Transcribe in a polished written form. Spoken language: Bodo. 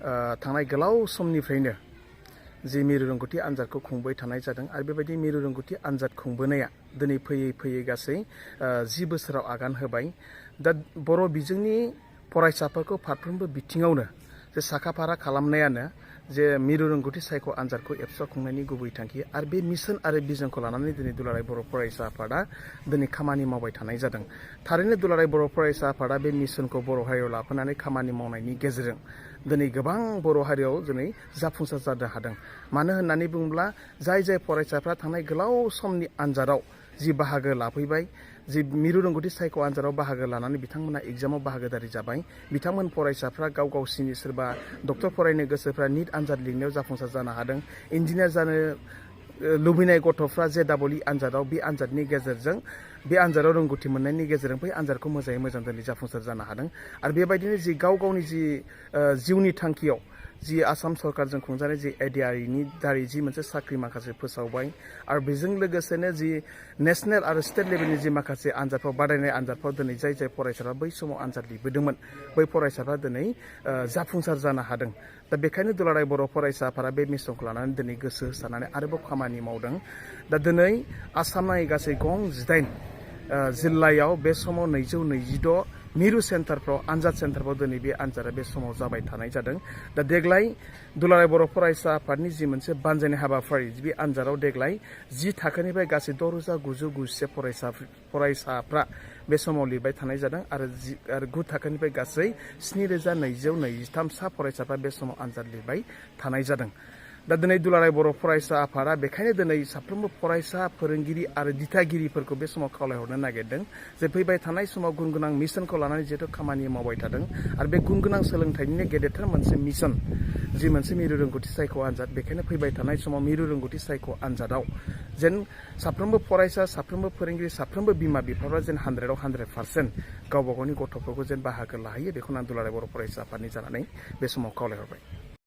थांनाय गोलाव समनिफ्रायनो जि मिरु रोंगौथि आनजादखौ खुंबाय थानाय जादों आरो बेबायदि मिरु रोंगौथि आनजाद खुंबोनाया दिनै फैयै फैयै गासै 10 बोसोराव आगान होबाय। दा बर' बिजोंनि फरायसाफोरखौ फारफ्रोमबो बिथिङावनो जे साखाफारा खालामनायानो जे मिरु रोंगौथि सायख' आनजादखौ एबसु खुंनायनि गुबै थांखि आरो बे मिशन आरो भिजनखौ लानानै दिनै दुलाराय बर' फरायसा आफादा दिनै खामानि मावबाय थानाय जादों। थारैनो दुलाराय बर' फरायसा आफादा बे मिशनखौ बर' हारियाव लाफानानै खामानि मावनायनि गेजेरजों दिनै गोबां बर' हारियाव दिनै जाफुंसार जानो हादों। मानो होननानै बुङोब्ला जाय फरायसाफ्रा थांनाय गोलाव समनि आनजादाव जि बाहागो लाफैबाय, जि मिरु रोंगौथि सायख' आनजादाव बाहागो लानानै बिथांमोना एग्जामाव बाहागोदारि जाबाय, बिथांमोन फरायसाफ्रा गाव गावसिनि सोरबा डक्टर फरायनो गोसोफ्रा निट आनजाद लिरनायाव जाफुंसार जानो हादों। इन्जिनियार जानो लुबैनाय गथ'फ्रा JEE आनजादाव बे आनजादनि गेजेरजों बे आनजादाव रोंगौथि मोननायनि गेजेरजों बै आनजादखौ मोजाङै मोजां दिनै जाफुंसार जानो हादों। आरो बेबायदिनो जि गाव गावनि जि जिउनि थांखियाव जि आसाम सरकारजों खुंजानाय जि ADREनि दारै जि मोनसे साख्रि माखासे फोसावबाय आरो बेजों लोगोसेनो जि नेशनेल आरो स्टेट लेभेलनि जि माखासे आनजादफ्राव बादायनाय आनजादफ्राव दिनै जाय फरायसाफ्रा बै समाव आनजाद लिरबोदोंमोन बै फरायसाफ्रा दिनै जाफुंसार जानो हादों। दा बेखायनो दुलाराय बर' फरायसा आफादा बे मिशनखौ लानानै दिनै गोसो होसारनानै आरोबाव खामानि मावदों। दा दिनै आसामनाङै गासै गं 18 जिल्लायाव बे समाव 226 मिरु सेन्टारफ्राव आनजाद सेन्टारफ्राव दिनै बे आनजादा बे समाव जाबाय थानाय जादों। दा देग्लाय दुलाराय बर' फरायसा आफादनि जि मोनसे बानजायनाय हाबाफारि बे आनजादाव देग्लाय 10 थाखोनिफ्राय गासै 6,991 फरायसाफ्रा बे समाव लिरबाय थानाय जादों आरो 9 थाखोनिफ्राय गासै 7,223 सा फरायसाफ्रा बे समाव आनजाद लिरबाय थानाय जादों। दा दिनै दुलाराय बर' फरायसा आफादा बेखायनो दिनै साफ्रोमबो फरायसा फोरोंगिरि आरो दिथागिरिफोरखौ बे समाव खावलायहरनो नागिरदों जे फैबाय थानाय समाव गुन गोनां मिशनखौ लानानै जिहेतु खामानि मावबाय थादों आरो बे गुन गोनां सोलोंथाइनिनो गेदेरथार मोनसे मिशन जि मोनसे मिरु रोंगौथि सायख' आनजाद, बेखायनो फैबाय थानाय समाव मिरु रोंगौथि सायख' आनजादाव जेन साफ्रोमबो फरायसा, साफ्रोमबो फोरोंगिरि, साफ्रोमबो बिमा बिफाफ्रा जेन 100आव 100% गावबा गावनि गथ'फोरखौ जेन बाहागो लाहैयो, बेखौनो आं दुलाराय बर' फरायसा आफादनि जानानै बे समाव खावलायहरबाय।